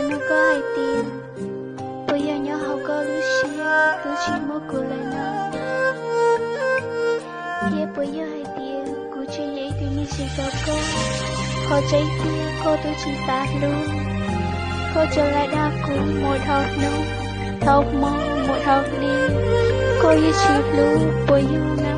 Nug koj hais tias, puas yog nyob hauv koj lub siab twb tsis muaj kuv lawm no? Thiab puas yog hais tias kuv tsis yog ib tug neeg tsis tau koj? Qhov tseeb tiag koj twb tsis xav hlub, koj tsuas lam dag kuv mus dhau hnub, dhau hmo, mus dhau hli, koj yeej tsis hlub puas yog na?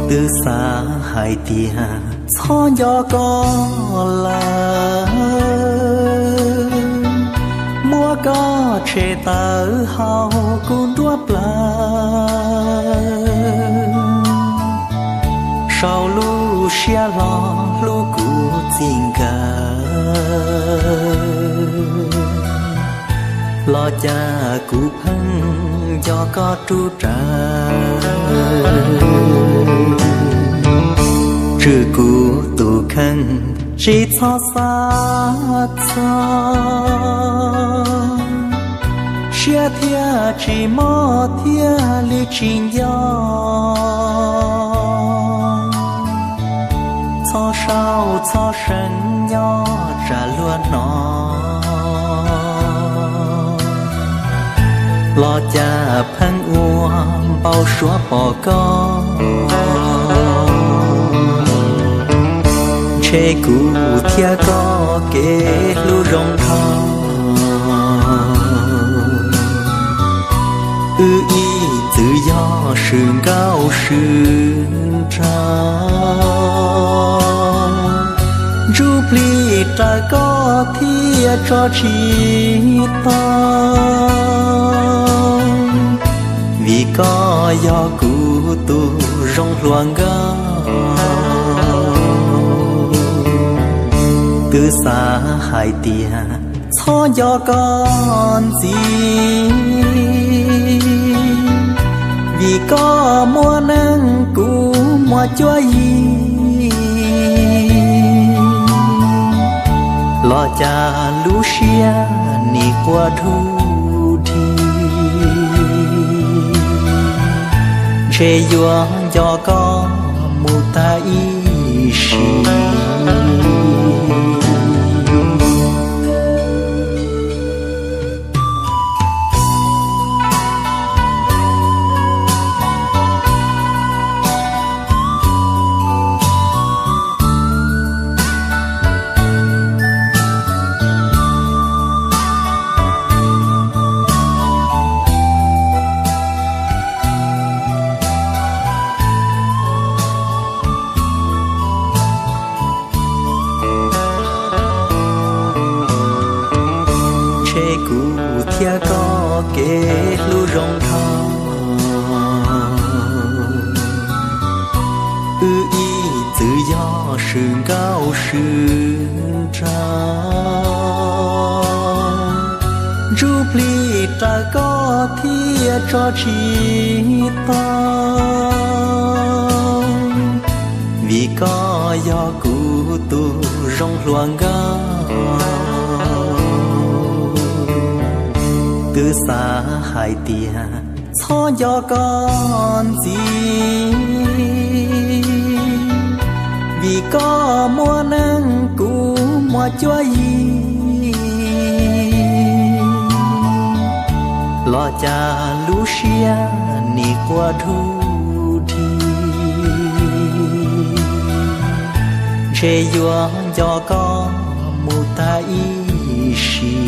Twb xav hais tias txhob nco koj lawm, muab koj tshem tawm hauv kuv nruab plawv, sau lub siab hlo hlub kuv txij nkawm, los cas kuv pheej nco koj rub rawv. Tswj kuv tus kheej tsis txhob xav txog, siab thiaj tsis mob thiaj li tsis nco. Txhob saub txhob seev nyob tsam luag hnov, los cas pheej ua npau suav pom koj ntshe kuv thiab koj kev hlub zoo dhau. Wb ib txwm yog swm nkauj swm nraug, ntsuj plig raws koj thiaj tso tsis tau, vim koj yog kuv tus zoo hluas nkauj. Twb xav hais tias txhob nco koj ntxiv, vim koj muaj neej kuv muaj cuab yig, los cas lub siab nim quaj dub dig, ntshe yuav nco koj mus tag ib sim. Ntshe kuv thiab koj kev hlub zoo dhau, wb ib txwm yog swm nkauj swm nraug, ntsuj plig raws koj thiaj tso tsis tau, vim koj yog kuv tus zoo hluas nkauj. Twb xav hais tias txhob nco koj ntxiv, vim koj muaj neej kuv muaj cuab yig, los cas lub siab nim quaj dub dig, ntshe yuav nco koj mus tag ib sim.